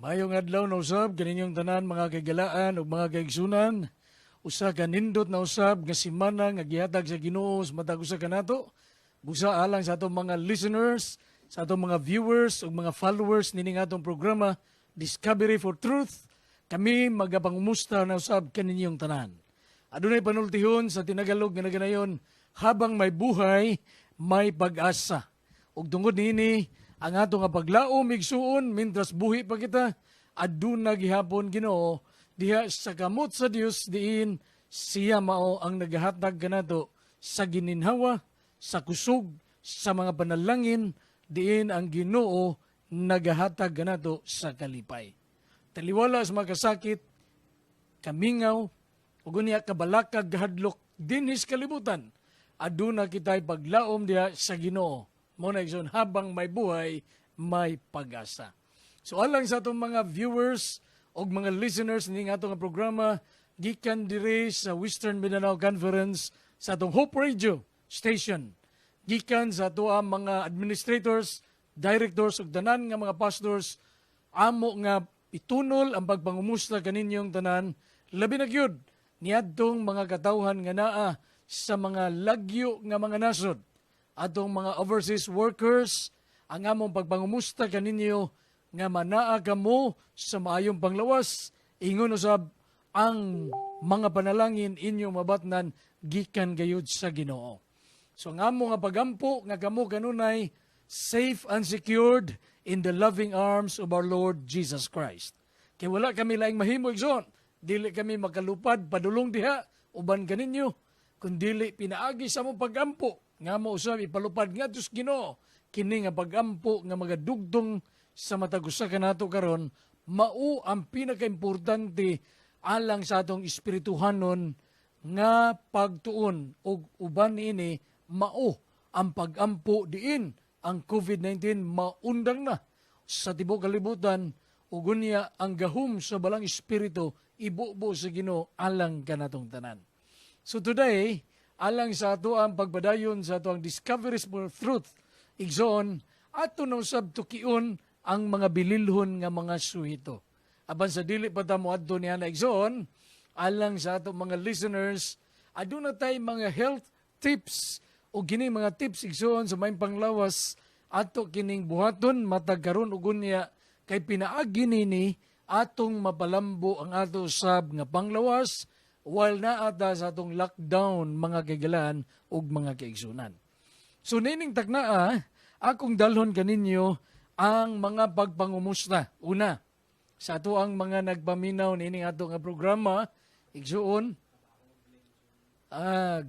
Mayong adlaw na usab kaninyong tanan, mga kaigalaan ug mga kaigsunan. Usa ka nindot na usab nga semana nga gihatag sa Ginoo sa matag usa kanato. Busa alang sa atong mga listeners, sa atong mga viewers ug mga followers nining atong programa Discovery for Truth. Kami magapangumusta na usab kaninyong tanan. Adunay panultihon sa Tinagalog nga naganayon, "Habang may buhay, may pag-asa." Ug tungod niini, ang ato nga paglaom, igsuon, mintras buhi pa kita, aduna gihapon Ginoo diha sa kamot sa Dios, diin siya mao ang nagahatag kanato sa gininhawa, sa kusog, sa mga panalangin, diin ang Ginoo nagahatag kanato sa kalipay. Taliwala sa mga kasakit, kamingaw, ug unya kabalakag, gahadlok dinhi sa kalibutan, aduna kitay paglaom diha sa Ginoo. Mao na, igsoon, habang may buhay, may pag-asa. So alang sa atong mga viewers ug mga listeners ning atong nga programa gikan diri sa Western Mindanao Conference sa atong Hope Radio station, gikan sa ato ang mga administrators, directors ug tanan nga mga pastors, amo nga itunol ang pagpangumusta kaninyong tanan, labi na gyud niadtong mga katawhan nga naa sa mga lagyo nga mga nasod, atong mga overseas workers. Ang among pagpangumusta kaninyo nga manaa kamo sa maayong panglawas, ingon usab ang mga panalangin inyong mabatnan gikan gayud sa Ginoo. So ang amo nga pagampo nga kamo kanunay safe and secured in the loving arms of our Lord Jesus Christ. Kay wala kami laing mahimo, igsoon. Dili kami makalupad padulong diha uban kaninyo kun dili pinaagi sa among pagampo nga mo usab ipalupad ngadto sa Ginoo kini nga pagampo nga magadugtong sa matag usa kanato karon. Mao ang pinakaimportante alang sa atong espirituhanon nga pagtuon ug uban niini mao ang pagampo diin ang COVID-19 maundang na sa tibuok kalibutan ug unya ang gahom sa Balang Espiritu ibubo sa Ginoo alang kanatong tanan. So today, alang sa ato ang pagpadayon sa ato ang Discoveries for Truth, igsoon, ato na usab tukion ang mga bililhon nga mga suhito. Apan sa dili pa ta moadto niya na, igsoon, alang sa ato mga listeners, aduna tay mga health tips o kini mga tips, igsoon, sa may panglawas, ato kining buhaton matag karon ug unya kay pinaagi nini atong mapalambo ang ato sab nga panglawas while naa ta sa atong lockdown, mga kaigalaan ug mga kaigsunan. So nining taknaa, akong dalhon kaninyo ang mga pagpangumusta. Una, sa ato ang mga nagpaminaw nining ato nga programa, igsuon,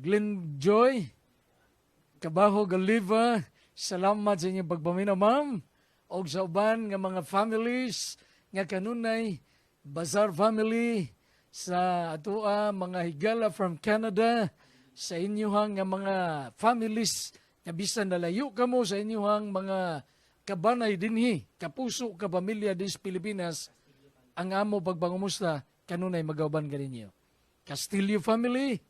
Glenn Joy, Kabaho Galiva, salamat sa inyong pagpaminaw, ma'am. Og sa uban nga mga families nga kanunay, Bazar family, sa atoa mga higala from Canada, sa inyuhang nga mga families nga bisan nalayo kamo sa inyuhang mga kabanay dinhi, kapuso, kapamilya din sa Pilipinas, ang amo pagpangumusta kanunay magauban kaninyo. Castillo family,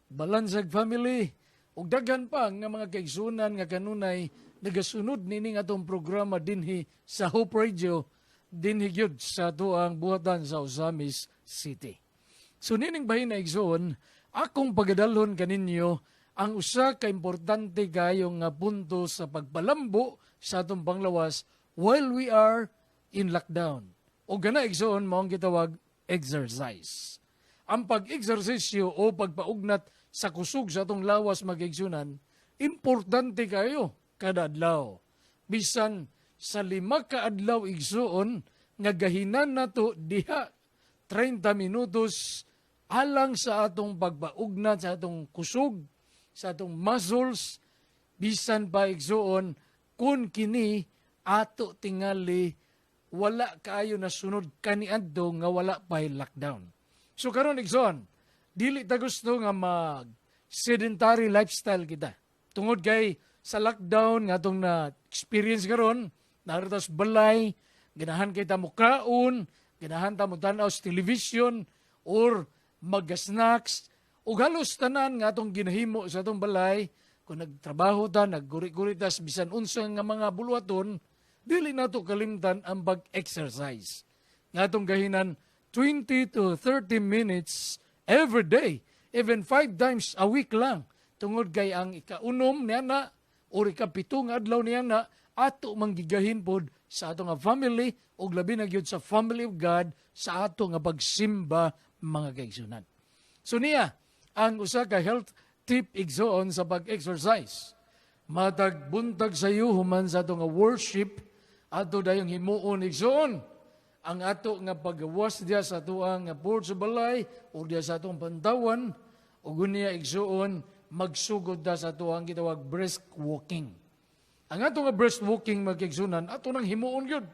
Balansag family, ug daghan pa nga mga kaigsunan nga kanunay nagasunod nining atong programa dinhi sa Hope Radio, dinhi gyud sa atoang buhatan sa Ozamiz City. So nining bahin na, igsoon, akong pagadalhon kaninyo ang usa ka importante kayo nga punto sa pagpalambo sa atong panglawas while we are in lockdown. O gana, igsoon, mao ang gitawag exercise. Ang pag-eksersisyo o pagpaugnat sa kusog sa atong lawas, mga kaigsunan, importante kayo kada adlaw. Bisan sa 5 ka adlaw, igsuon, nga gahinan nato diha 30 minutos alang sa atong pagpaugnat sa atong kusog, sa atong muscles, bisan pa, igsuon, kun kini ato tingali wala kaayo na sunod kaniadto nga wala pa'y lockdown. So karon, igsoon, dili ta gusto nga mag sedentary lifestyle kita. Tungod kay sa lockdown nga atong na experience karon, narito sa balay, ganahan kay ta mukaon, ganahan ta mo tan-aw sa television or mag-snacks ug halos tanan nga atong ginahimo sa atong balay. Kung nagtrabaho ta, nagguri-guri ta sa bisan unsa nga mga buluhaton, dili nato kalimtan ang pag-exercise. Nga atong gahinan 20 to 30 minutes every day, even five times a week lang. Tungod kay ang ikaunom niya na or ikapito nga adlaw niya na ato manggigahin pod sa ato nga family ug labi na gyud sa family of God sa ato nga pagsimba, mga kaigsunan. So niya ang usa ka health tip, igsoon, sa pag-exercise. Matag buntag sayo, human sa ato nga worship, ato dayong himuon, igsoon, ang ato nga paggawas diya sa atoang nga porch sa balay o diya sa atong pantawan ug unya, igsoon, magsugod da sa atoang gitawag brisk walking. Ang ato nga brisk walking, mga kaigsunan, ato nang himuon gyud.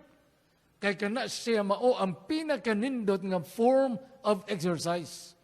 Kay kana siya mao ang pinakanindot nga form of exercise.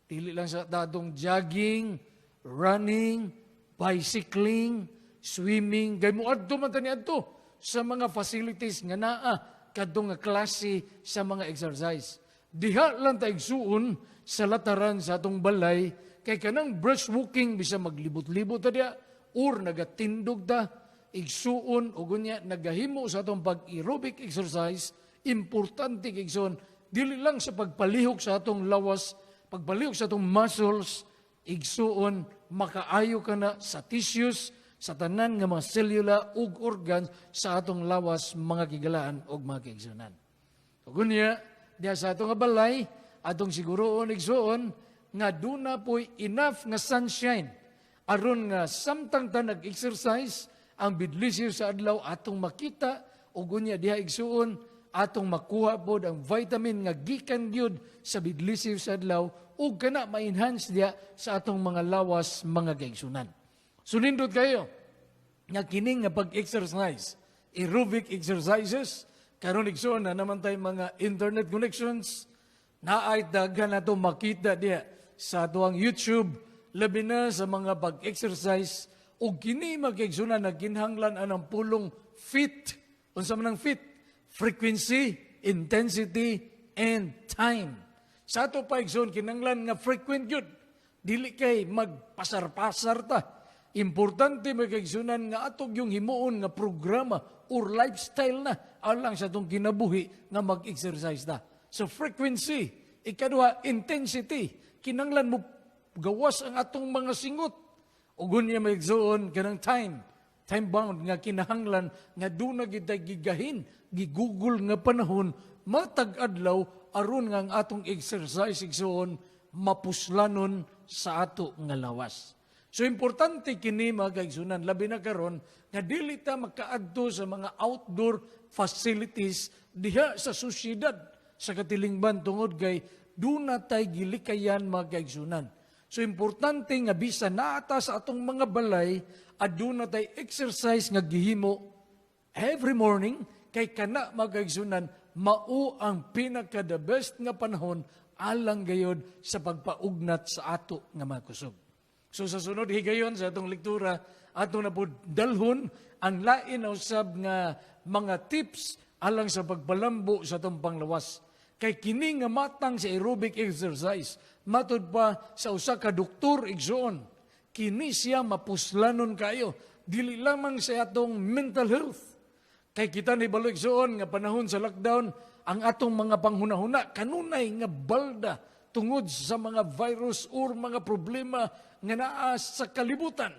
Dili lang sa dadong jogging, running, bicycling, swimming, kay moadto man ta niadto sa mga facilities nga naa kadtong nga klase sa mga exercise. Diha lang ta, igsuon, sa lataran sa atong balay kay kanang brisk walking, bisa maglibot-libot ta diya or nagatindog ta, igsuon, ug unya nagahimo sa atong pag-aerobic exercise. Importante, igsuon, dili lang sa pagpalihok sa atong lawas, pagpalihok sa atong muscles, igsuon, makaayo ka na sa tissues, sa tanan nga mga selula ug organs sa atong lawas, mga kigalaan ug mga kaigsunan. Ug unya, diha sa atong nga balay, atong siguroon, igsuon, nga duna po'y enough nga sunshine aron nga samtang ta nag-exercise, ang bidlisiw sa adlaw atong makita ug unya diha, igsuon, atong makuha pod ang vitamin nga gikan gyud sa bidlisiw sa adlaw ug kana ma-enhance diha sa atong mga lawas, mga kaigsunan. So nindot kayo nga kining nga pag-exercise, aerobic exercises, karon, igsoon, na naman tay mga internet connections, naay daghan nato makita diha sa atoang YouTube, labi na sa mga pag-exercise ug kini, mga kaigsunan, nagkinahanglan anang pulong FIT. Unsa man ang FIT? Frequency, intensity, and time. Sa ato pa, igsoon, kinahanglan nga frequent gyud. Dili kay magpasar-pasar ta. Importante, mga kaigsunan, nga atong yung himuon nga programa or lifestyle na alang sa atong kinabuhi nga mag-exercise ta. So frequency, ikaduha, intensity. Kinanglan mo gawas ang atong mga singot. Ug unya, mga igsoon, kanang time, time bound nga kinahanglan nga duna gyud gigahin, gigugol nga panahon matag adlaw aron nga ang atong exercise, igsoon, mapuslanon sa ato nga lawas. So importante kini, mga kaigsunan, labi na karon nga dili ta makaadto sa mga outdoor facilities diha sa sosyedad sa katilingban tungod kay duna tay gilikayan, mga kaigsunan. So importante nga bisan naa ta sa atong mga balay, aduna tay exercise nga gihimo every morning kay kana, mga kaigsunan, mao ang pinaka the best nga panahon alang gayod sa pagpaugnat sa ato nga mga kusog. So sa sunod higayon sa atong lektura, ato na po dalhon ang lain na usab nga mga tips alang sa pagpalambo sa atong panglawas. Kay kini nga matang sa aerobic exercise, matud pa sa usa ka doktor, igsoon, kini siya mapuslanon kayo dili lamang sa atong mental health. Kay kita nahibalo, igsoon, nga panahon sa lockdown, ang atong mga panghunahuna kanunay nga balda tungod sa mga virus or mga problema nga naa sa kalibutan.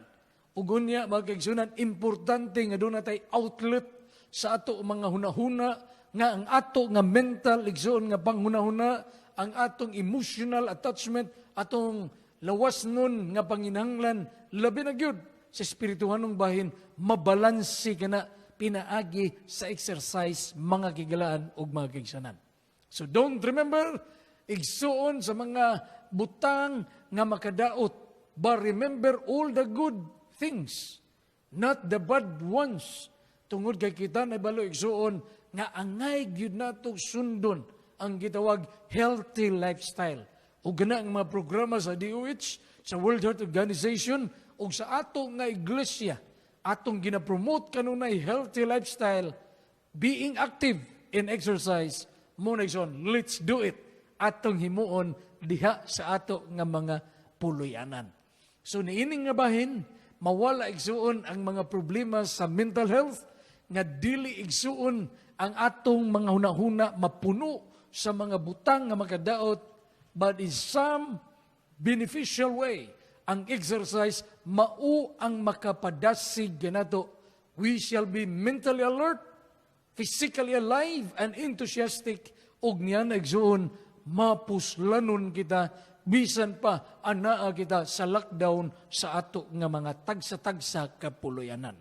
Ug unya, mga kaigsunan, importante nga duna tay outlet sa ato mga hunahuna nga ang ato nga mental, igsoon, nga panghunahuna, ang atong emotional attachment, atong lawas nun nga panginahanglan, labi na gyud sa espirituhanong bahin, mabalanse kana pinaagi sa exercise, mga kigalaan ug mga kaigsunan. So don't remember, igsuon, sa mga butang nga makadaot, but remember all the good things, not the bad ones. Tungod kay kita nahibalo, igsuon, nga angay gyud nato sundon ang gitawag healthy lifestyle. Ug gana ang mga programa sa DOH, sa World Health Organization ug sa ato nga iglesia, atong gina-promote kanunay healthy lifestyle, being active in exercise. Mo na, igsoon, let's do it. Atong himuon diha sa ato nga mga puloy-anan. So niining nga bahin, mawala, igsuon, ang mga problema sa mental health nga dili, igsuon, ang atong mga hunahuna mapuno. sa mga butang nga makadaot, but in some beneficial way, ang exercise mao ang makapadasig kanato. We shall be mentally alert, physically alive and enthusiastic, ug niya, igsoon, mapuslanon kita bisan pa anaa kita sa lockdown sa ato nga mga tagsa-tagsa kapuloyanan.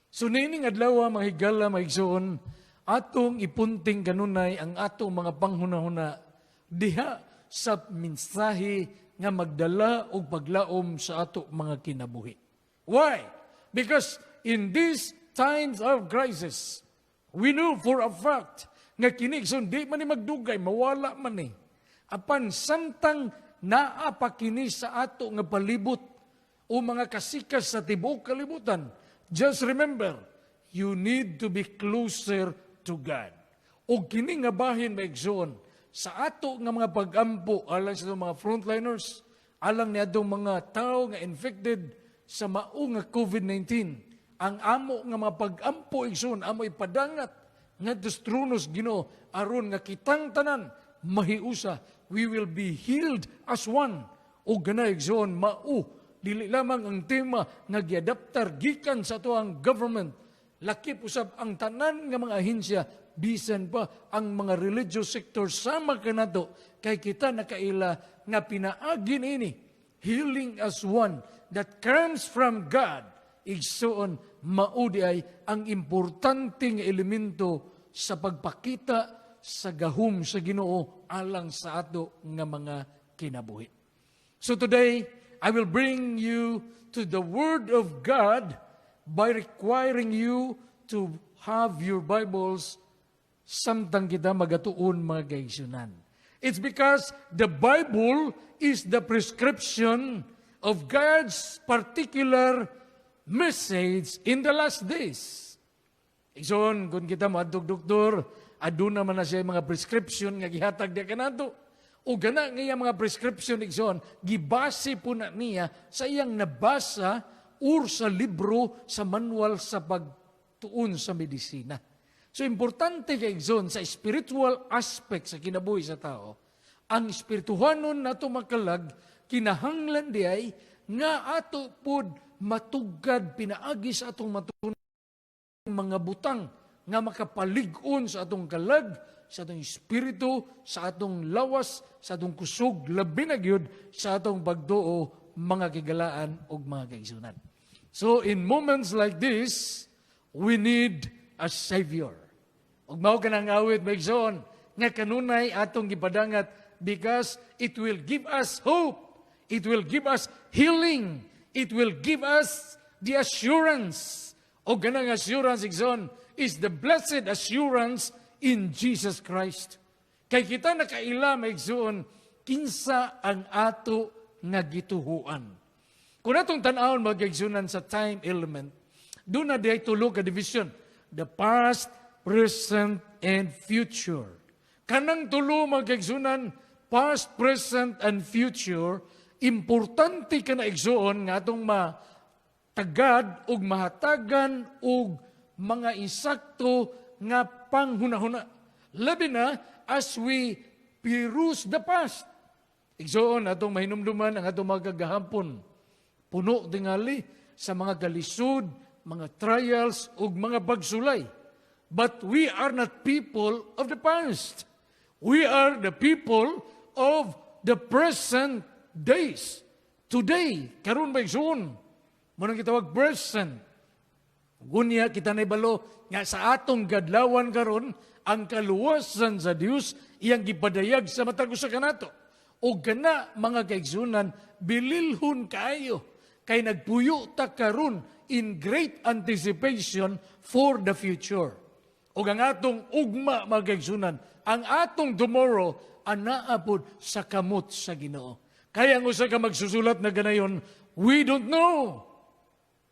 So niining adlaw, mga higala, mga igsoon, atong ipunting kanunay ang atong mga panghunahuna diha sa mensahe nga magdala og paglaom sa ato mga kinabuhi. Why? Because in these times of crisis, we know for a fact nga kini, igsoon, di man ni magdugay, mawala man ni. Apan samtang naa pa kini sa ato nga palibot o mga kasikas sa tibuok kalibutan, just remember, you need to be closer to God. O kini nga bahin, maigsoon, sa ato nga mga pagampo alang sa mga frontliners, alang ni atong mga tao nga infected sa mao nga COVID-19, ang amo nga mga pagampo, igsoon, amo ipadangat ngadto sa trono sa Ginoo aron nga kitang tanan mahiusa. We will be healed as one. O gana, igsoon, mao dili lamang ang tema nga giadaptar gikan sa atoang government, lakip usab ang tanan nga mga ahensya, bisan pa ang mga religious sector sama kanato, kay kita nakaila nga pinaagi niini, healing as one that comes from God, igsoon, mao diay ang importanteng elemento sa pagpakita sa gahom sa Ginoo alang sa ato nga mga kinabuhi. So today, I will bring you to the Word of God by requiring you to have your Bibles samtang kita magatuon, mga kaigsuonan. It's because the Bible is the prescription of God's particular message in the last days. Igsoon, kung kita moadtog doktor, aduna man na siya mga prescription nga gihatag diya kanato. O gana nga iyang mga prescription, igsoon, gibase po na niya sa iyang nabasa or sa libro, sa manual sa pagtuon sa medisina. So importante kay, igsoon, sa spiritual aspect sa kinabuhi sa tao, ang espirituhanon nato makalag, kinahanglan di ay nga ato pod matugkad pinaagi sa atong matuon mga butang nga makapalig-on sa atong kalag, sa atong espiritu, sa atong lawas, sa atong kusog, labi na gyud sa atong pagtuo, mga kigalaan ug mga kaigsuonan. So in moments like this, we need a Savior. Ug mao kanang awit, maigsoon, nga kanunay atong gipadangat because it will give us hope. It will give us healing. It will give us the assurance. O ganang assurance, igsoon, is the blessed assurance in Jesus Christ. Kay kita nakaila, maigsoon, kinsa ang ato nga gituhuan. Kung atong tan-awon, mga kaigsuonan, sa time element, duna diay tulo ka division. The past, present, and future. Kanang tulo, mga kaigsuonan, past, present, and future, importante ka na, igsoon, nga atong matagad ug mahatagan og mga insakto nga panghunahuna. Labi na as we peruse the past. Igsoon, atong mahinumduman ang atong mga kagahampon. Puno tingali sa mga galisod, mga trials ug mga pagsulay. But we are not people of the past. We are the people of the present days. Today, karon ba, igsoon? Mao nang gitawag present. Gunya kita nahibalo nga sa atong kadlawan karon, ang kaluwasan sa Dios iyang gipadayag sa matag usa kanato. O gana, mga kaigsuonan, bililhon kaayo kay nagpuyo ta karon in great anticipation for the future. O ang atong ugma, mga kaigsuonan, ang atong tomorrow anaa pod sa kamot sa Ginoo. Kaya ang usa ka magsusulat na ganayon, "We don't know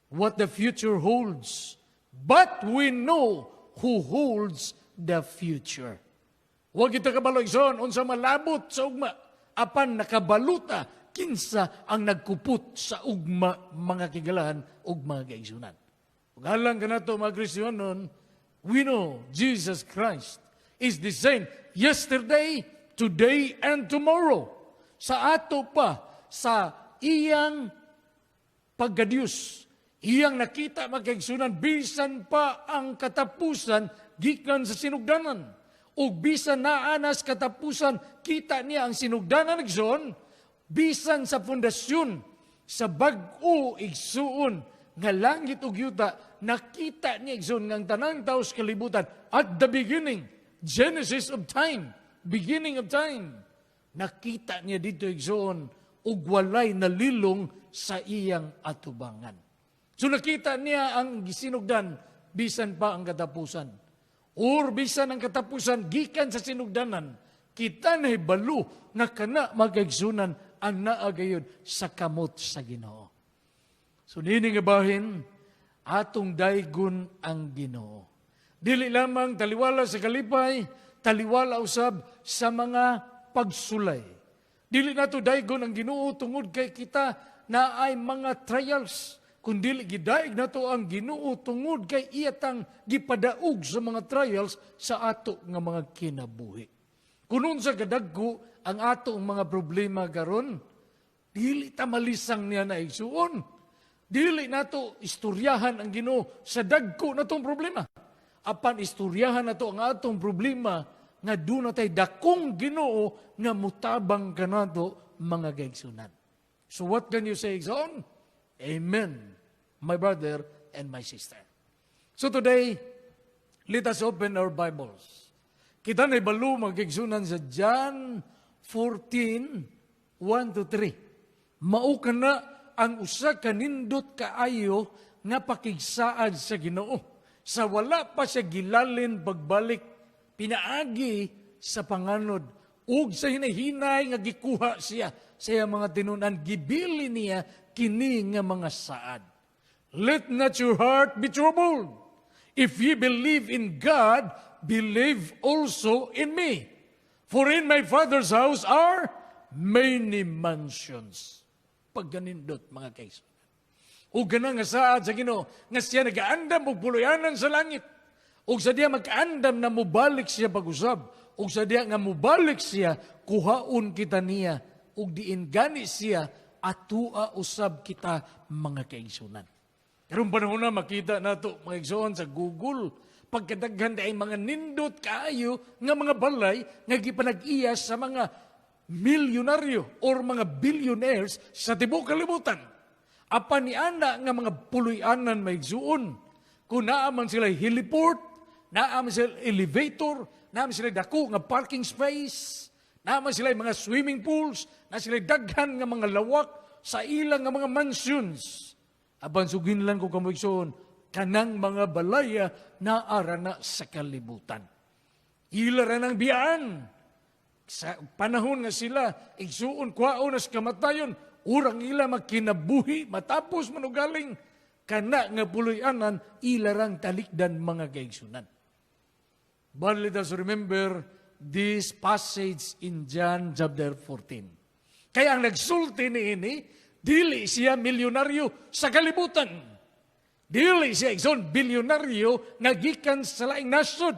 what the future holds, but we know who holds the future." Wa kita kabalo, igsoon, unsa malabot sa ugma, apan nakabalo ta kinsa ang nagkupot sa ugma, mga kigalaan ug mga kaigsuonan. Ug alang kanato, mga Kristiyanon, we know Jesus Christ Is the same yesterday, today, and tomorrow. Sa ato pa, sa iyang pagka-Diyos, iyang nakita, mga kaigsunan, bisan pa ang katapusan gikan sa sinugdanan. Ug bisan naa nas katapusan, kita niya ang sinugdanan, igsoon, bisan sa pundasyon sa bag-o, igsuon, nga langit ug yuta, nakita niya, igsoon, nga ang tanang tao sa kalibutan at the beginning, genesis of time, beginning of time. Nakita niya dito, igsoon, ug walay nalilong sa iyang atubangan. So nakita niya ang gisinugdan bisan pa ang katapusan. Or bisan ang katapusan gikan sa sinugdanan, kita nahibalo nga kana, mga kaigsunan, ang naa gayud sa kamot sa Ginoo. So nini nga bahin, atong daygon ang Ginoo. Dili lamang taliwala sa kalipay, taliwala usab sa mga pagsulay. Dili nato daygon ang Ginoo tungod kay kita naay mga trials, kundi gidaig nato ang Ginoo tungod kay iya tang gipadaog sa mga trials sa ato nga mga kinabuhi. Kung unsa kadagko ang atong mga problema karon, dili ta malisang niya na, igsuon. Dili nato istoryahan ang Ginoo sa dagko natong problema. Apan istoryahan nato ang atong problema nga duna tay dakong Ginoo nga mutabang kanato, mga kaigsunan. So what can you say, igsoon? Amen, my brother and my sister. So today, let us open our Bibles. Kita nahibalo, mga kaigsunan, sa John 14, 1 to 3. Mao kana ang usa ka nindot kaayo nga pakigsaad sa Ginoo. Sa wala pa siya gilalin pagbalik, pinaagi sa panganod ug sa hinahinay nga gikuha siya sa iyang mga tinunan, gibili niya kini nga mga saad. "Let not your heart be troubled. If ye believe in God, believe also in me. For in my Father's house are many mansions." Pagkanindot, mga kaigsunan. Ug kana nga saad sa Ginoo nga siya nagaandam og puloy-anan sa langit. Ug sa diya magkaandam na mubalik siya pag-usab, ug sa diya nga mubalik siya, kuhaon kita niya, ug diin gani siya, atua usab kita, mga kaigsunan. Karong panahon na makita nato, mga igsoon, sa Google, pagkadaghan ay mga nindot kaayo nga mga balay nga gipanag-iya sa mga milyonaryo or mga billionaires sa tibuok kalibutan. Apan ni ana nga mga puloy-anan, mga igsuon, kung naa man sila heliport, naa man sila elevator, naa man sila dako nga parking space, naa man sila mga swimming pools, naa sila daghan nga mga lawak sa ilang nga mga mansions. Apan suginlan ko kamo, igsoon, kanang mga balaya naa ra na sa kalibutan. Ila ra nang biyaan. Sa panahon nga sila, igsuon, kwaon nas kamatayon, urang ila magkinabuhi, matapos manugaling, kana nga puloy-anan, ila rang talikdan, mga kaigsunan. But let us remember this passage in John chapter 14. Kaya ang nagsulti ni ini, dili siya milyonaryo sa kalibutan. Dili siya, igsoon, bilyonaryo nga gikan sa laing nasod.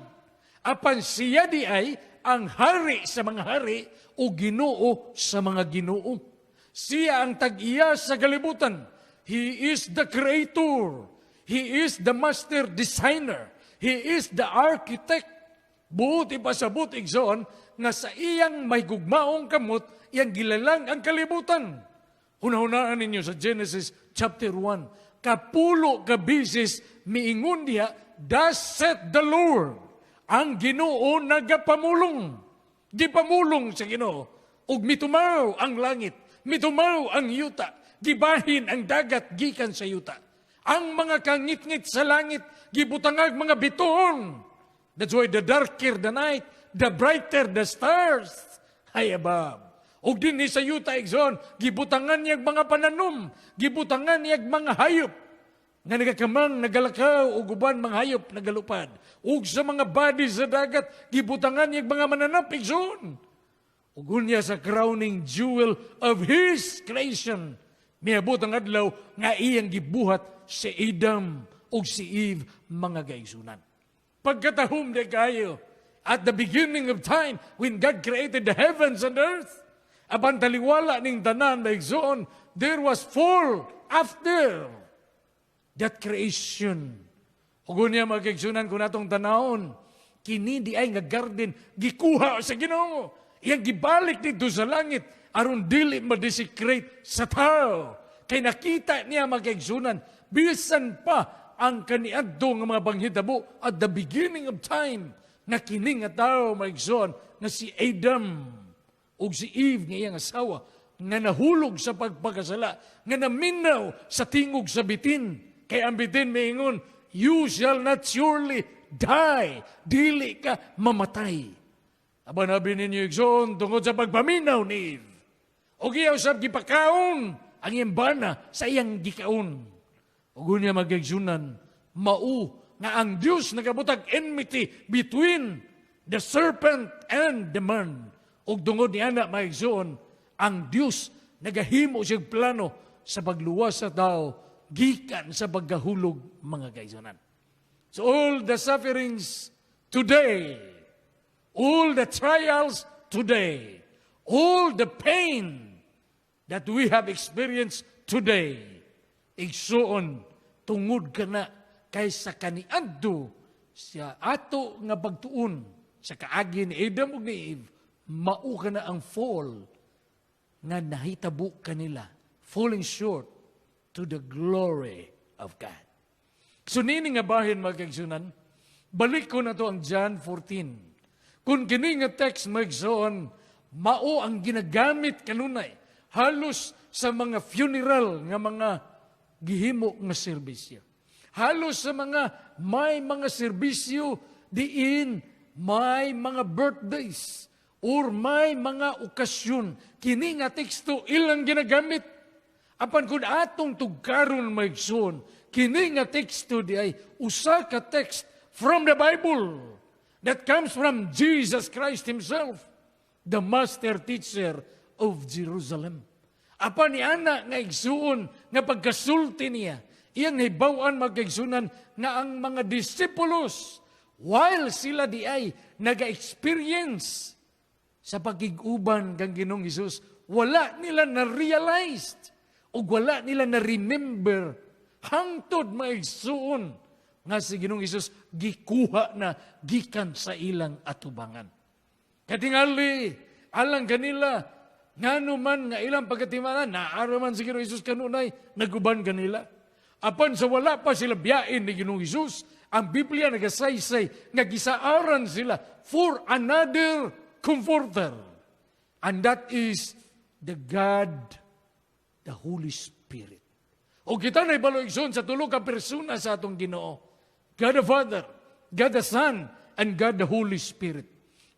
Apan siya di ay ang hari sa mga hari o Ginoo sa mga ginoo. Siya ang tag-iya sa kalibutan. He is the creator. He is the master designer. He is the architect. Buot ipasabot, igsoon, nga sa iyang may gugmaong kamot, iyang gilalang ang kalibutan. Hunahunaan ninyo sa Genesis chapter 1. Kapulo ka bisis miingon diha, "Thus said the Lord." Ang Ginoo nagapamulong. Gipamulong sa Ginoo. Ug mitumaw ang langit, mitumaw ang yuta, gibahin ang dagat gikan sa yuta. Ang mga kangitngit sa langit, gibutangag mga bituon. That's why the darker the night, the brighter the stars high above. Ug dinhi sa yuta, igsoon, gibutangan niya mga pananom, gibutangan niya mga hayop nga nagakamang, nagalakaw, ug uban mga hayop nagalupad. Ug sa mga body sa dagat, gibutangan niya mga mananap, igsoon. Ug unya sa crowning jewel of His creation, miabot ang adlaw nga iyang gibuhat si Adam ug si Eve, mga kaigsunan. Pagkatahom de kayo, At the beginning of time, when God created the heavens and earth, apan taliwala ning tanan, mga igsoon, there was fall after that creation. Ug unya, mga kaigsunan, kung atong tanawon, kini diay nga garden gikuha sa Ginoo. Iyang gibalik dito sa langit aron dili ma-desecrate sa tao. Kay nakita niya, mga kaigsunan, bisan pa ang kaniadto nga mga panghitabo at the beginning of time nga kini nga tao, mga igsoon, nga si Adam ug si Eve nga iyang asawa, nga nahulog sa pagpakasala, nga naminaw sa tingog sa bitin, kay ang bitin miingon, "You shall not surely die, dili ka mamatay." Apan abi ninyo, igsoon, tungod sa pagpaminaw ni Eve ug iya usab gipakaon ang iyang bana sa iyang gikaon, ug unya, mga kaigsunan, mao nga ang Dios nagabutag enmity between the serpent and the man. Ug tungod ni ana, mga igsoon, ang Dios nagahimo siyang plano sa pagluwas sa tao gikan sa pagkahulog, mga kaigsunan. So all the sufferings today, all the trials today, all the pain that we have experienced today, igsuon, tungod kana kay sa kaniadto sa ato nga pagtuon sa kaagi ni Adam ug ni Eve, mao kana ang fall nga nahitabo kanila, falling short to the glory of God. So nini nga bahin, mga kaigsunan, balik ko na to ang John 14. Kung kini nga text, mga igsoon, mao ang ginagamit kanunay halos sa mga funeral nga mga gihimo nga serbisyo. Halos sa mga may mga serbisyo diin may mga birthdays or may mga okasyon. Kini nga teksto ilang ginagamit. Apan kung atong tugkaron, mga igsoon, kini nga teksto diay usa ka text from the Bible that comes from Jesus Christ himself, the master teacher of Jerusalem. Apan ni ana nga igsuon nga pagkasulti niya, iyang nahibaw-an, mga kaigsunan, nga ang mga disipulos, while sila diay naga-experience sa pagkig-uban kang Ginoong Hesus, wala nila na-realized o wala nila na-remember hangtod, mga igsuon, nga si Ginoong Hesus gikuha na gikan sa ilang atubangan. Katingali, alang kanila, ngano man nga ilang pagkatimanan, naa ra man si Ginoong Hesus kanunay, naguban kanila. Apan sa wala pa sila biyain ni Ginoong Hesus, ang Biblia nagasaysay nga gisaaran sila for another comforter. And that is the God, the Holy Spirit. O kita na ibalo, igsoon, sa tulo ka persona sa atong Ginoo. God the Father, God the Son, and God the Holy Spirit.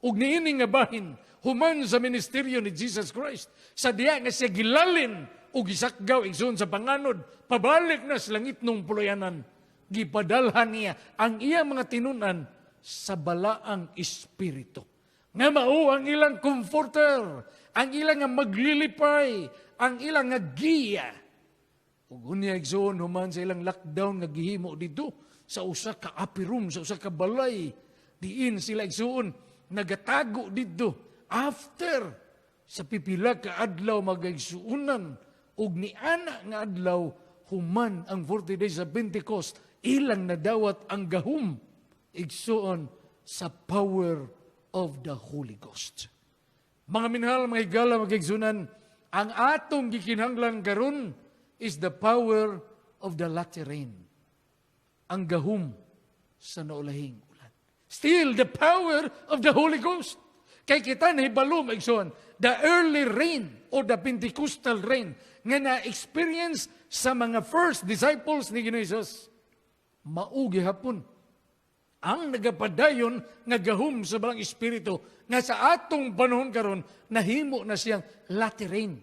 Ug niini nga bahin, human sa ministeryo ni Jesus Christ, sa diya nga siya gilalin ug gisakgaw, igsoon, sa panganod, pabalik na sa langitnong puluyanan, gipadalhan niya ang iyang mga tinunan sa Balaang Espiritu. Nga mao ang ilang comforter, ang ilang nga maglilipay, ang ilang nga giya. Ug unya, igsoon, human sa ilang lockdown nga gihimo dito sa usa ka upper room, sa usa ka balay, diin sila, igsoon, nagatago didto after sa pipila ka adlaw, mga kaigsuonan, ug niana nga adlaw human ang 40 days sa Pentecost, ilang nadawat ang gahom, igsuon, sa power of the Holy Ghost. Mga minahal, mga higala, mga kaigsunan, ang atong gikinahanglan karon is the power of the latter rain. Ang gahom sa naulahing ulan. Still, the power of the Holy Ghost. Kay kita nahibalo, mga igsoon, the early rain or the Pentecostal rain nga na-experience sa mga first disciples ni Ginoong Hesus, mao gihapon ang nagapadayon nga gahom sa Balaang Espiritu nga sa atong panahon karon nahimo na siyang latter rain.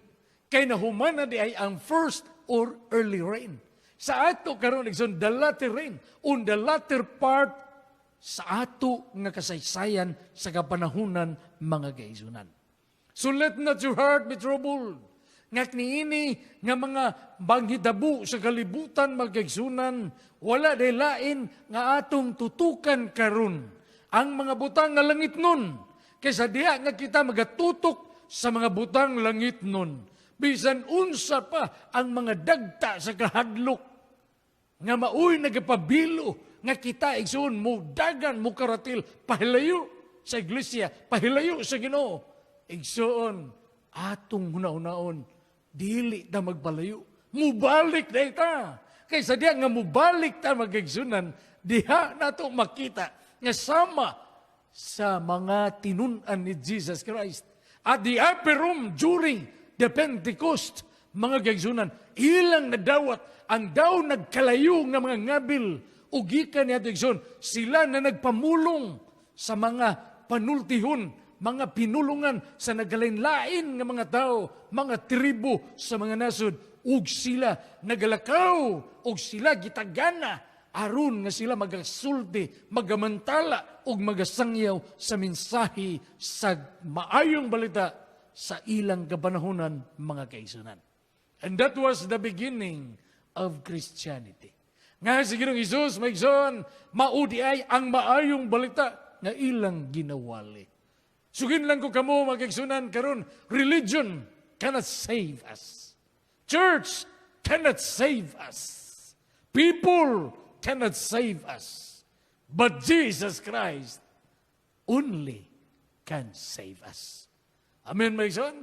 Kay nahuman na diay ang first or early rain. Sa ato karon, igsoon, the latter rain on the latter part sa ato nga kasaysayan sa kapanahunan, mga kaigsunan. So let not your heart be troubled. Nga niini nga mga panghitabo sa kalibutan, mga kaigsunan, wala lain nga atong tutukan karon. Ang mga butang nga langit nun. Kaysa diha nga kita magatutok sa mga butang langit nun. Bisan unsa pa ang mga dagta sa kahadlok nga maoy nagapabilo nga kita, igsoon, mo dagan, mo karatil pahilayo sa iglesia, pahilayo sa Ginoo. Igsoon, atong hunahunaon, dili ta magpalayo. Mubalik na ta. Kaysa diha nga mubalik ta, mga kaigsunan, diha nato makita nga sama sa mga tinun-an ni Jesus Christ. At the upper room during the Pentecost, mga kaigsunan, ilang nadawat ang daw nagkalayo nga mga ngabil ug gikan niya, igsoon, sila na nagpamulong sa mga panultihon, mga pinulungan sa nagkalain-lain nga mga tao, mga tribo sa mga nasod, ug sila nagalakaw, ug sila gitagana, aron nga sila magasulti, magamantala, ug magasangyaw sa mensahe sa maayong balita sa ilang kapanahonan, mga kaigsunan. And that was the beginning of Christianity. Nga si Ginoong Hesus, mga igsoon, mao diay ang maayong balita nga ilang ginawali. Sugin lang ko kamo, mga kaigsunan, karon, religion cannot save us. Church cannot save us. People cannot save us. But Jesus Christ only can save us. Amen, mga igsoon?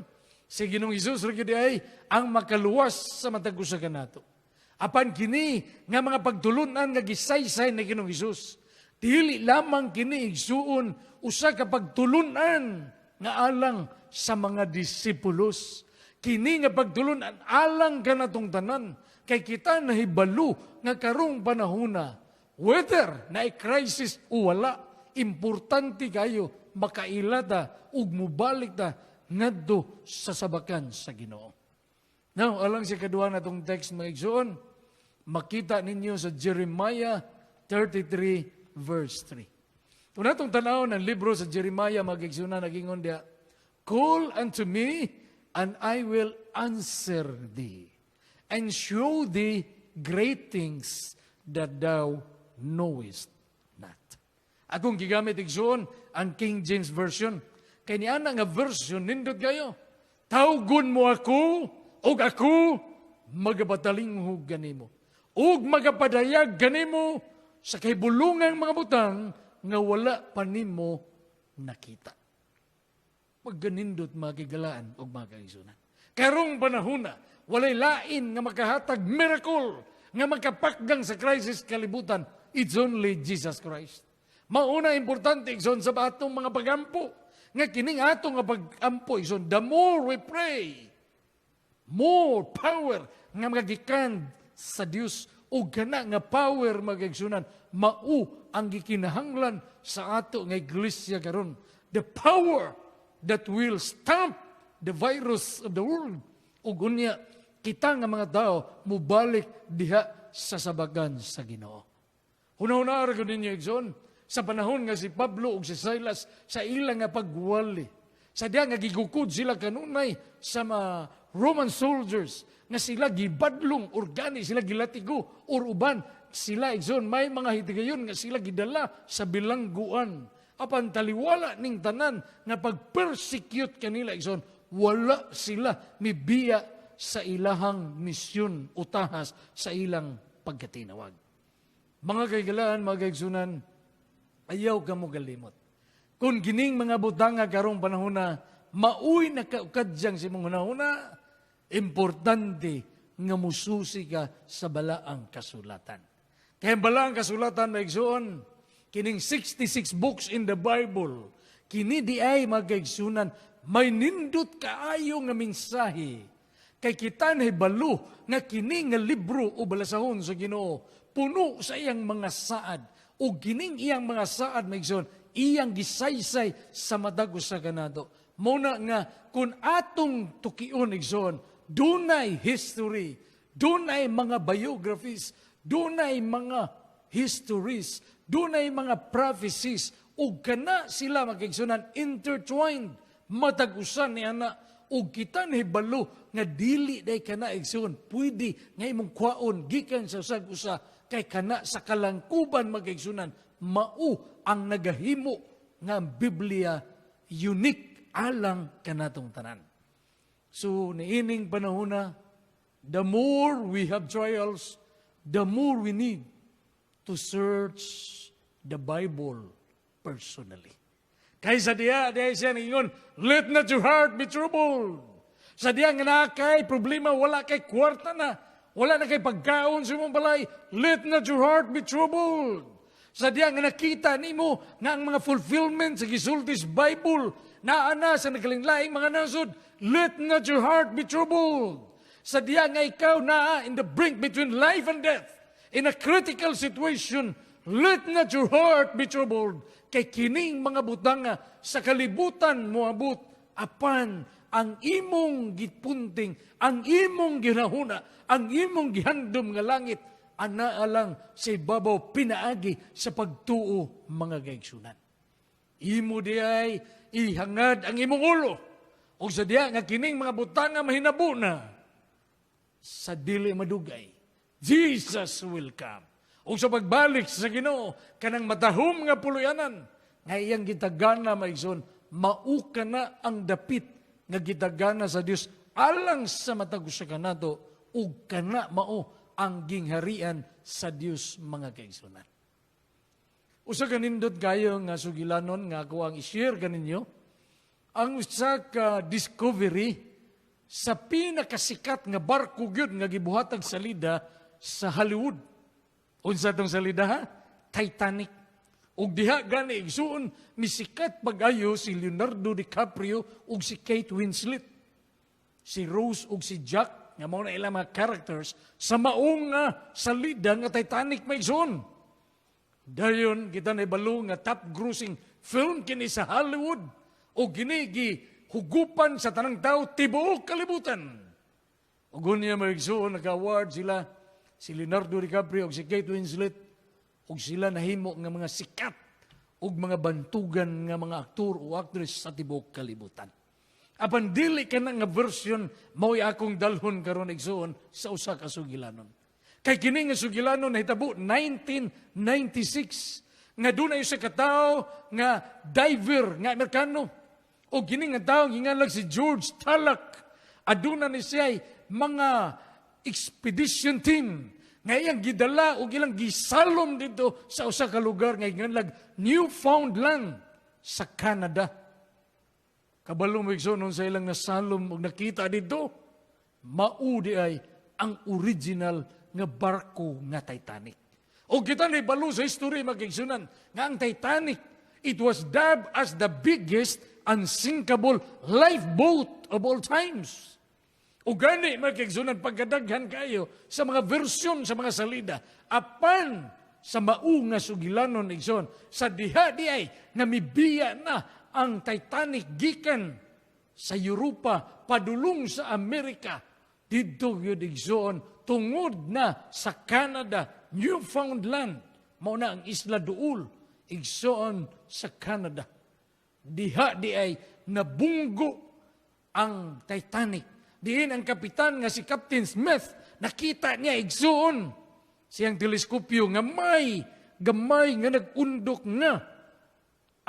Si Ginoong Hesus ra gyud ay ang makaluwas sa matag usa kanato. Apan kini nga mga pagtulunan nga gisaysay ni Ginoong Hesus, dili lamang kini, igsuon, usa ka pagtulunan nga alang sa mga disipulos. Kini nga pagtulunan alang kanatong tanan kay kita nahibalo nga karong panahona, whether na crisis o wala, importante kayo makaila ta ug mubalik ta ngadto sa sabakan sa Ginoo. Now, alang sa kaduha natong text, mga igsoon, makita ninyo sa Jeremiah 33 verse 3. Kung natong tanaw ng libro sa Jeremiah, mga igsoon, nagingon diya, "Call unto me, and I will answer thee, and show thee great things that thou knowest not." Akong gigamit, igsoon, ang King James Version. Kay niana nga version, nindot kayo. "Tawgon mo ako, ug ako magapatalinghog kanimo, ug magapadayag kanimo sa kahibulungang mga butang nga wala pa nimo nakita." Pagganindot, mga kahigalaan ug mga kaigsunan. Karong panahona, walay lain nga makahatag miracle nga makapakgang sa crisis kalibutan. It's only Jesus Christ. Mauna importante, igsoon, sa atong mga pagampo. Nga kining atong nga pagampo, igsoon, the more we pray, more power nga magagikan sa Dios, ug kana nga power, mga kaigsunan, mao ang gikinahanglan sa ato nga iglesia karon. The power that will stop the virus of the world. Ug unya kita nga mga tao mubalik diha sa sabagan sa Ginoo. Huna-huna ra gud ninyo, igsoon, sa panahon nga si Pablo ug si Silas sa ilang nga pagwali. Sa diha nga gigukod sila kanunay sa mga Roman soldiers nga sila gibadlong or gani sila gilatigo or uban sila, igsoon, may mga hitigayon nga sila gidala sa bilangguan. Apan taliwala ning tanan nga pag-persecute kanila, igsoon, wala sila mibiya sa ilahang misyon o tahas sa ilang pagkatinawag. Mga kaigalaan, mga kaigsunan, ayaw ka mo galimot. Kung kining mga butanga karong panahon na maoy nakaukadyang sa imong hunahuna, importante nga mususi ka sa balaang kasulatan. Kaya ang balaang kasulatan, mga igsoon, kining 66 books in the Bible, kini di ay, mga kaigsunan, may nindot kaayo nga mensahe. Kay kita nahibalo nga kini nga libro o balasahon sa Ginoo, puno sa iyang mga saad. O kining iyang mga saad, mga igsoon, iyang gisaysay sa matag usa kanato. Muna nga kung atong tukion, igsoon, dunay history, dunay mga biographies, dunay mga histories, dunay mga prophecies, ug kana sila, mga kaigsunan, intertwined matag usa ni ana, ug kita nahibalo nga dili day kana, igsoon, pwede nga imong kwaon gikan sa usag usa kay kana sa kalangkuban, mga kaigsunan. Mao ang nagahimo nga ang Biblia unique alang kanatong tanan. So, niining panahona, the more we have trials, the more we need to search the Bible personally. Kay sa diya, diya siya ningon, "Let not your heart be troubled." Sa diya nga naa kay problema, wala kay kwarta na, wala na kay pagkaon sa imong balay, let not your heart be troubled. Sa diya nga nakita nimo nga ang mga fulfillment sa gisulti sa Bible naa na sa nagkalainlaing mga nasod, let not your heart be troubled. Sa diya nga ikaw naa in the brink between life and death, in a critical situation, let not your heart be troubled. Kay kining mga butanga sa kalibutan moabot, apan ang imong gipunting, ang imong ginahuna, ang imong gihandom nga langit, anaa lang sa ibabaw pinaagi sa pagtuo, mga kaigsunan. Imo diay ihangad ang imong ulo. O sa diya nga kining mga butanga mahinabo na sa dili madugay, Jesus will come. O sa pagbalik sa Ginoo, kanang matahom nga puloy-anan nga iyang gitagana, maigsoon, mao kana ang dapit nga gitagana sa Dios alang sa matag usa kanato ug kana mao ang gingharian sa Dios, mga kaigsunan. Usa ka nindot kayo nga sugilanon nga ako ang i-share kaninyo ang usa ka discovery sa pinakasikat nga barko gyud nga gibuhatag salida sa Hollywood. Unsa tong salida, ha? Titanic. Ug diha gani, igsuon, misikat pag-ayo si Leonardo DiCaprio ug si Kate Winslet. Si Rose ug si Jack nga mao na ilang mga characters sa maong nga salida nga Titanic, maigsoon. Dayon kita nahibalo nga top grossing film kini sa Hollywood o gini gihugupan sa tanang tao tibuok kalibutan. Ug unya, maigsoon, naka-award sila, si Leonardo DiCaprio ug si Kate Winslet, ug sila nahimo nga mga sikat ug mga bantugan nga mga aktor o actress sa tibuok kalibutan. Apan dili kana nga version mao'y akong dalhon karon, igsoon, sa usa ka sugilanon. Kay kini nga sugilanon nahitabo 1996 nga dunay usa ka tawo nga diver nga Amerikano. O kini nga tawo ginganlag si George Talak. Aduna ni siya mga expedition team nga iyang gidala og ilang gisalom dito sa usa ka lugar nga ginganlag Newfoundland sa Canada. Kabalo mo, igsoon, sa ilang nasalom og nakita dito, mao diay ang original nga barko nga Titanic. O kita nahibalo sa history, mga kaigsunan, nga ang Titanic, it was dubbed as the biggest unsinkable lifeboat of all times. O gani, mga kaigsunan, pagkadaghan kayo sa mga version sa mga salida, apan sa mao nga sugilanon, igsoon, sa diha di ay namibiya na ang Titanic gikan sa Europa padulong sa Amerika, didto gyud, igsoon, tungod na sa Canada, Newfoundland, mao na ang isla duol, igsoon, sa Canada. Diha di ay nabunggo ang Titanic. Diin ang kapitan nga si Captain Smith, nakita niya, igsoon, siyang teleskopyo nga may gamay nga nag-undok nga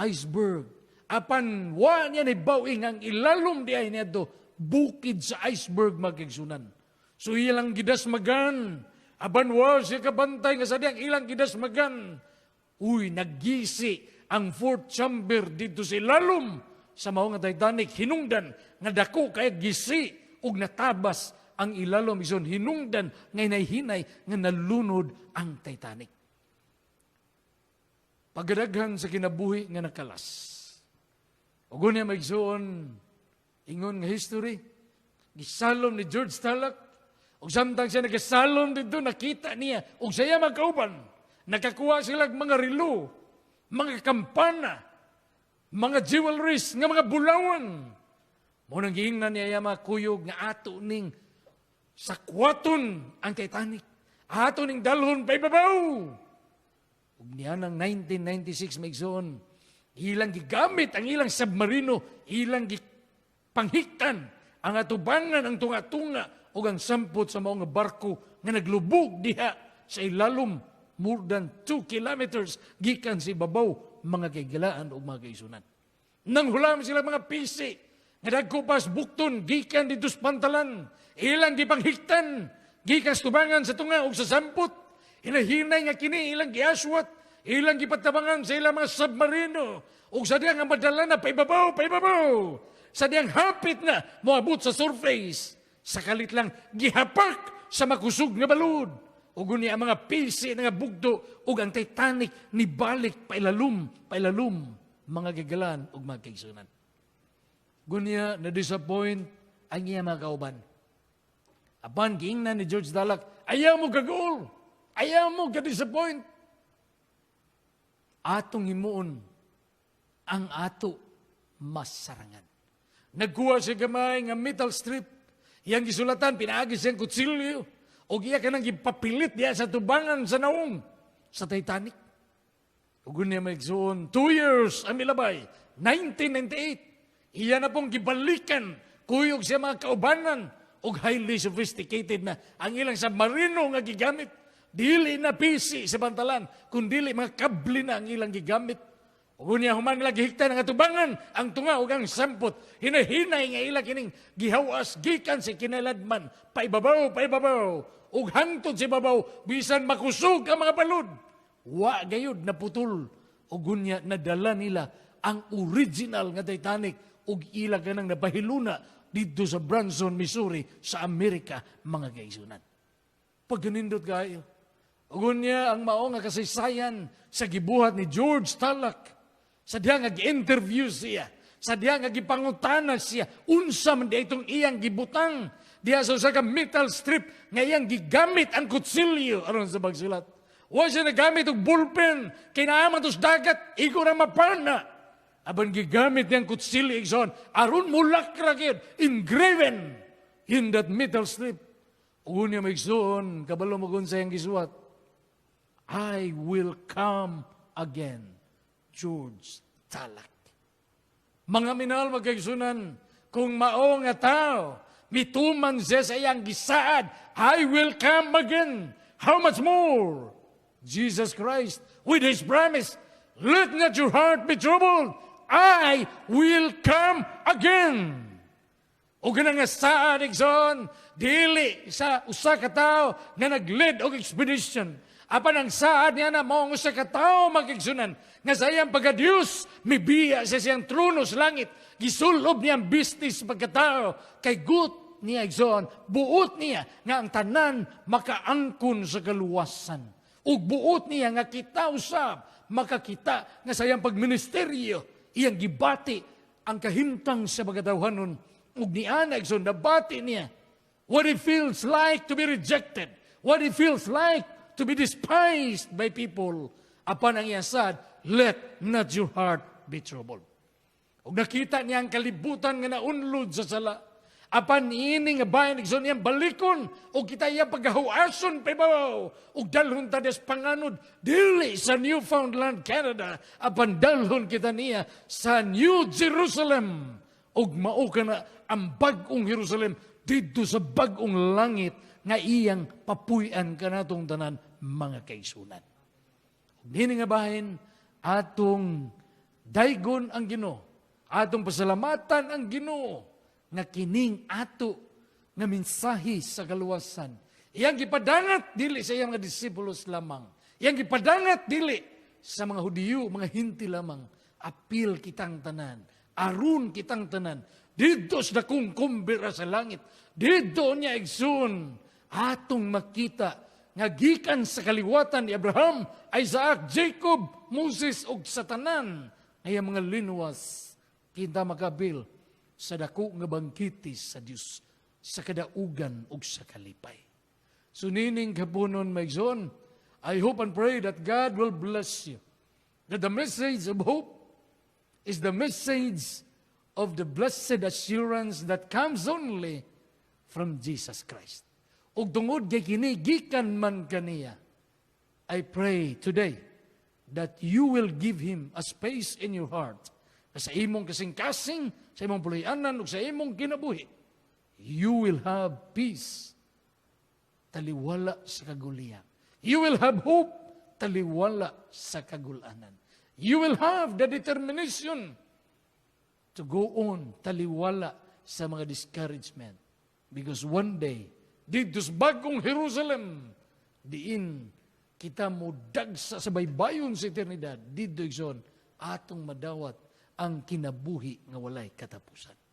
iceberg. Apan wa niya nahibaw ang ilalom di ay niadto bukid sa iceberg, mga kaigsunan. So ilang gidasmagan. Apan wa siya kabantay nga sa diyang ilang gidasmagan, uy, naggisi ang fourth chamber dito sa ilalom sa mao nga Titanic, hinungdan nga dako kay gisi ug natabas ang ilalom ison, hinungdan nga hinay-hinay nga nalunod ang Titanic. Pagdaghan sa kinabuhi nga nakalas. Ug unya, maigsoon, ingon nga history, gisalom ni George Talak, ug samtang siya nagasalom dito, nakita niya, ug siya magkauban, nakakuha sila mga relo, mga kampana, mga jewelries, nga mga bulawan. Mao nang giingnan niya mga kuyog nga ato ning sakwaton ang Titanic. Ato ning dalhon paibabaw. Ug niya ng 1996, maigsoon, ilang gigamit ang ilang submarino, ilang gipanghiktan ang atubangan, ang tunga-tunga, ug ang sampot sa mao nga barko nga naglubog diha sa ilalom More than 2 kilometers gikan sa ibabaw, mga kaigalaan ug mga kaigsuonan. Nanghulam sila mga pisi nga dagko pas bukton gikan didto sa pantalan. Ilang gipanghiktan gikan sa tubangan sa tunga ug sa sampot. Hinahinay nga kini ilang giaswat, ilang gipatabangan sa ilang mga submarino. Ug sa diyang nga madala na paibabaw, paibabaw. Sa diyang hapit na moabot sa surface. Sa kalit lang gihapak sa makusog nga balud. Ug unya ang mga pisi nga bugto ug ang Titanic nibalik pailalom, pailalom, mga kaigalaan ug mga kaigsuonan. Gunya na disappoint ang iya mga kauban. Apan giingnan ni George Dalak, "Ayaw mo kagaol, ayaw mo ka-disappoint. Atong himuon ang ato masarangan." Nagkuha siya gamay nga metal strip. Iyang gisulatan, pinaagi siyang kutsilyo. O iya kanang gipapilit diya sa tubangan sa naong sa Titanic. Ug unya, mga igsoon, 2 years ang milabay, 1998, iya na pong gibalikan, kuyog siya mga kaubanan, og highly sophisticated na ang ilang submarino nga gigamit. Dili na pisi sa bantalan, kundili mga kable na ang ilang gigamit. Ug unya human nila gihiktan ang atubangan, ang tunga ug ang sampot. Hinahinay nga ila kining gihawas gikan sa kinaladman, paibabaw, paibabaw, ug hangtod sa ibabaw, bisan makusog ang mga balud. Wa gayud naputol. Ug unya nadala nila ang original nga Titanic ug ila kanang napahiluna didto sa Branson, Missouri, sa Amerika, mga kaigsuonan. Pagkanindot kayo. Ug unya ang mao nga kasaysayan sa gibuhat ni George Talak. Sa diha nga gi-interview siya. Sa diha nga gipangutana siya. Unsa man di itong iyang gibutang diha sa usa ka metal strip nga iyang gigamit ang kutsilyo aron sa pagsulat. Wa siya nagamit og ballpen kay naa man to's dagat, igo ra mapana. Apan gigamit niyang kutsilyo, igsoon, aron mulakra gyud, engraven in that metal strip. Unya, mga igsoon, kabalo mo kung sa iyang gisuwat? "I will come again. George Talak." Mga minahal, mga kaigsuonan, kung mao nga tao, mituman siya sa iyang gisaad, "I will come again." How much more Jesus Christ with His promise, "Let not your heart be troubled. I will come again." O nga saad, igsoon, dili sa usa ka tawo nga nag-lead og expedition. Apan ang saad niya na mao ang usa ka tawo, mga kaigsuonan, nga sa iyang pagka-Diyos, mibiya sa siyang trono sa langit, gisulob niya ang business pagkatao, kay gut niya, igsoon, buot niya nga ang tanan makaangkon sa kaluwasan. Ug buot niya nga kita usab makakita nga sa iyang pagministeryo, iyang gibati ang kahimtang sa pagkatawhanon ug niana, igsoon, nabati niya what it feels like to be rejected, what it feels like to be despised by people. Apan ang iyang saad, "Let not your heart be troubled." Ug nakita niya ang kalibutan nga naunlod sa sala. Apan ini nga bayan, igsoon, iyang balikon ug kita iya paghawason paibabaw ug dalhon ta des panganod dili sa Newfoundland, Canada, apan dalhon kita niya sa New Jerusalem ug mao kana ang bag-ong Jerusalem didto sa bag-ong langit nga iyang papuy-an kanatong tanan, mga kaigsuonan. Ug nini nga bahin, atong daygon ang Ginoo, atong pasalamatan ang Ginoo nga kining ato nga mensahe sa kaluwasan iyang gipadangat dili sa iyang mga disipulos lamang. Iyang gipadangat dili sa mga Hudiyo, mga Hentil lamang. Apil kitang tanan, aron kitang tanan didto sa dakong kumbira sa langit. Didto niya, igsoon, atong makita nga gikan sa kaliwatan ni Abraham, Isaac, Jacob, Moses ug sa tanan ay ang mga linuwas, kita makabil sa dako nga bangkete sa Dios sa kadaugan ug sa kalipay. So nining kapunon, mga igsoon, I hope and pray that God will bless you. That the message of hope is the message of the blessed assurance that comes only from Jesus Christ. Ug tungod kay kini gikan man kaniya, I pray today that you will give Him a space in your heart. Sa imong kasing-kasing, sa imong puloy-anan, ug sa imong kinabuhi, you will have peace taliwala sa kaguliyang. You will have hope taliwala sa kagulanan. You will have the determination to go on taliwala sa mga discouragement. Because one day, didto sa bagong Jerusalem, diin kita mo dagsa sa baybayon sa eternidad, didto, igsoon, atong madawat ang kinabuhi nga walay katapusan.